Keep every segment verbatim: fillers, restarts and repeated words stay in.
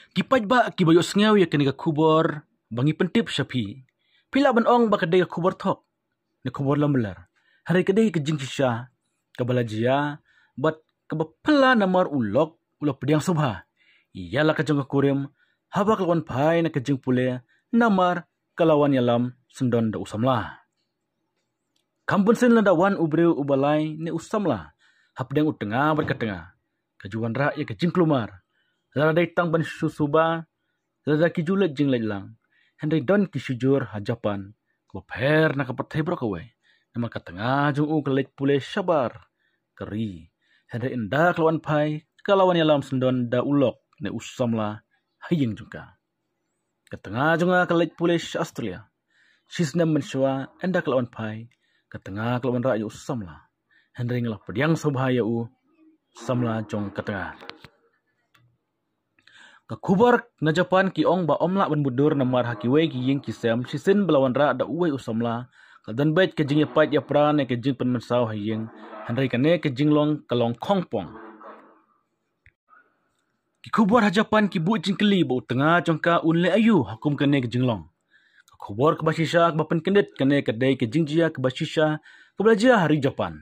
Ki paidbah kiba ïohsngew ïa kane ka khubor ba ngi pyntip sha phi, phi lah ban ong ba ka dei ka khubor thok ne khubor lamler. Hynrei ka dei ka jingshisha kaba la jia bad kaba phylla namar u Lok u la pdiang sngewbha ïa la ka jong ka kurim haba ka la wan phai na ka jingpule, namar ka la wan ïalam syndon da u samla. Kam bunsien lada wan u briew uba lai ne u samla hapdeng u tnga bad ka tnga, ka ju wanrah ïa ka jingkulmar. Lada dei tang ban shu suba, lada ki ju leit jingleit lang. Hynrei don ki shijur ha Japan kaba pher na ka pyrthei baroh kawei, namar ka tnga jong u ka leit pule shabar ka ri. Hynrei ynda ka la wan phai, ka la wan ïalam syndon da u Lok ne u samla ha ïing jong ka. Ka tnga jong nga ka leit pule sha Australia. Shisnem mynshuwa, ynda ka la wan phai, ka tnga ka la wanrah ïa u samla. Hynrei nga la pdiang sngewbha ïa u samla jong ka tnga. Ka khubor na Japan ki ong ba ym lah ban mutdur namar ha kiwei ki ïing ki sem shisien ba la wanrah da uwei u samla, ka don beit ka jingïapait ïapra ne ka jingpynmynsaw ha ïing. Hynrei kane ka jinglong ka long khongpong. Ki khubor ha Japan ki buh jingkylli ba u tnga jong ka un leh aïu ha kum kane ka jinglong. Ka khubor kaba shisha kaba pynkyndit kane ka dei ka jingjia kaba shisha kaba la jia ha ri Japan.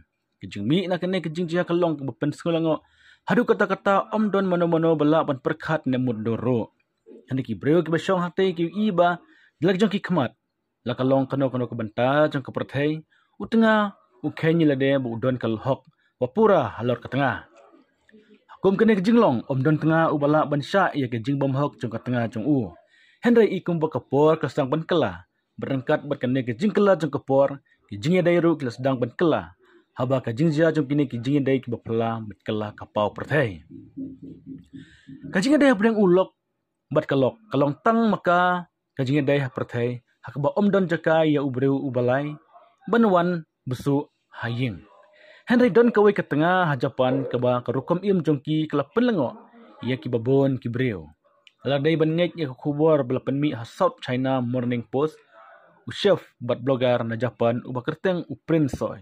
Ka jingmih na kane ka jingjia ka long kaba pynsngew lyngngoh haduh katta katta, ym don mano mano ba lah ban pyrkhat ne mutdur ruh. Hynrei ki briew kiba shong hangtei ki ïohi ba da la ka jong ki khmat, la ka long kano kano ka bynta jong ka pyrthei, u tnga u kheiñ ïa lade ba u don ka hok ba pura halor ka tnga. Ha kum kane ka jinglong, ym don tnga uba lah ban shah ïa ka jingbymhok jong ka tnga jong u. Hynrei i kumba ka por ka sdang ban kylla, bad ryngkat bad kane ka jingkylla jong ka por, ki jingïadei ruh ki la sdang ban kylla. Haba ka jingjia jong kine ki jingïadei kiba phylla bad kylla ka paw pyrthei. Ka jingïadei hapdeng u Lok bad ka Lok ka long tang ma ka ka jingïadei ha pyrthei, ha kaba ym don jaka ïa u briew uba lai ban wan bsuh ha ïing. Hynrei don kawei ka tnga ha Japan kaba ka rukom im jong ki ka la pynlyngngoh ïa kiba bun ki briew. La dei ban ngeit ïa ka khubor ba la pynmih ha South China Morning Post, u chef bad blogger na Japan uba kyrteng u Prince Soi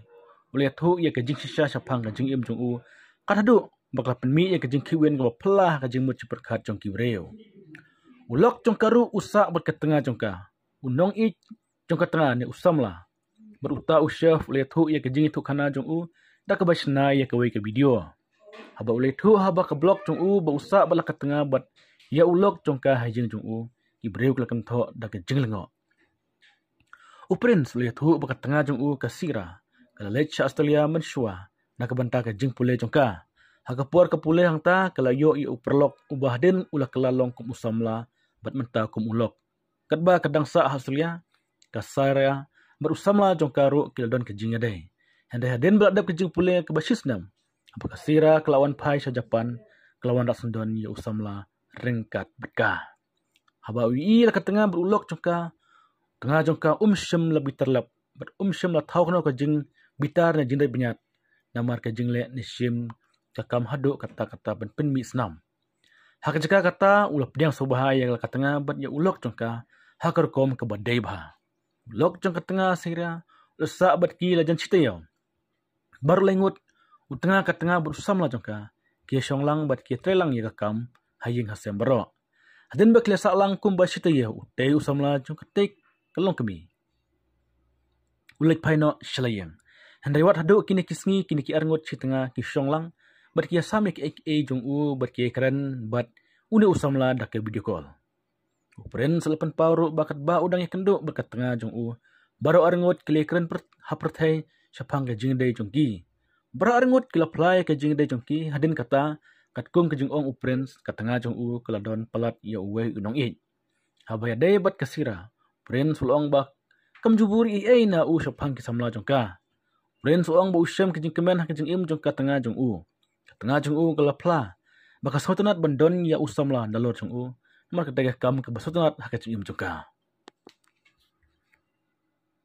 u la ïathuh ïa ka jingshisha shaphang ka jingim jong u, kat haduh ba ka la pynmih ïa ka jingkhih win kaba phylla ha ka jingmut jingpyrkhat jong ki briew. U Lok jong ka ruh u sah bad ka tnga jong ka, u nongïeit jong ka tnga ne u samla. Bad uta u chef u la ïathuh ïa ka jingïathuhkhana jong u da kaba shna ïa kawei ka video. Haba u la ïathuh haba ka blog jong u ba u sah bad la ka tnga bad ïa u Lok jong ka ha ïing jong u, ki briew ki la kynthoh da ka jinglyngngoh. U Prince u la ïathuh ba ka tnga jong u ka Sira ka la leit sha Australia mynshuwa na ka bynta ka jingpule jong ka. Ha ka por ka pule hangta ka la ïoh ïa u paralok uba hadien u la kylla long kum u samla bad mynta kum u Lok. Katba ka dang sah ha Australia, ka Sira bad u samla jong ka ruh ki la don ka jingïadei. Hynrei hadien ba la dep ka jingpule kaba shisnem, haba ka Sira ka la wan phai sha Japan, ka la wanrah syndon ïa u samla ryngkat bad ka. Haba u ïohi la ka tnga bad u Lok jong ka, tnga jong ka um shym la bitar lep bad um shym la thaw kano ka jingbitar ne jingdait bniat, namar ka jingleh ne shim ka kam haduh katta katta ban pynmih snam. Ha ka jaka kata u la pdiang sngewbha ïa la ka tnga bad ïa u Lok jong ka ha ka rukom kaba dei bha. U Lok jong ka tnga Sira u la sah bad ki la jan shi taïew. Baroh lai ngut, u tnga ka tnga bad u samla jong ka ki ïa shong lang bad ki ïa trei lang ïa ka kam ha ïing ha sem baroh. Hadien ba ki la sah lang kumba shi taïew, utei u samla jong ka tei ka long kmie. U leit phai noh sha la ïing. Hynrei wat haduh kine ki sngi, kine ki arngut shi tnga ki shong lang bad ki ïa sam ïa kiei kiei jong u bad ki ïa kren bad une u samla da ka video call. U Prince u la pynpaw ruh ba katba u dang ïakynduh bad ka tnga jong u, baroh arngut ki la ïakren ha pyrthei shaphang ka jingïadei jong ki. Baroh arngut ki la phla ïa ka jingïadei jong ki. Hadien kata, katkum ka jingong u Prince, ka tnga jong u ka la don palat ïa uwei u nongïeit. Haba ïadei bad ka Sira, u Prince u la ong ba kam ju bun ei ei na u shaphang ki samla jong ka. U Prince u ong ba u shem ka jingkmen ha ka jingim jong ka tnga jong u. Ka tnga jong u ka la phla ba ka sngewtynnat ban don ïa u samla nalor jong u, namar ka dei ka kam kaba sngewtynnat ha ka jingim jong ka.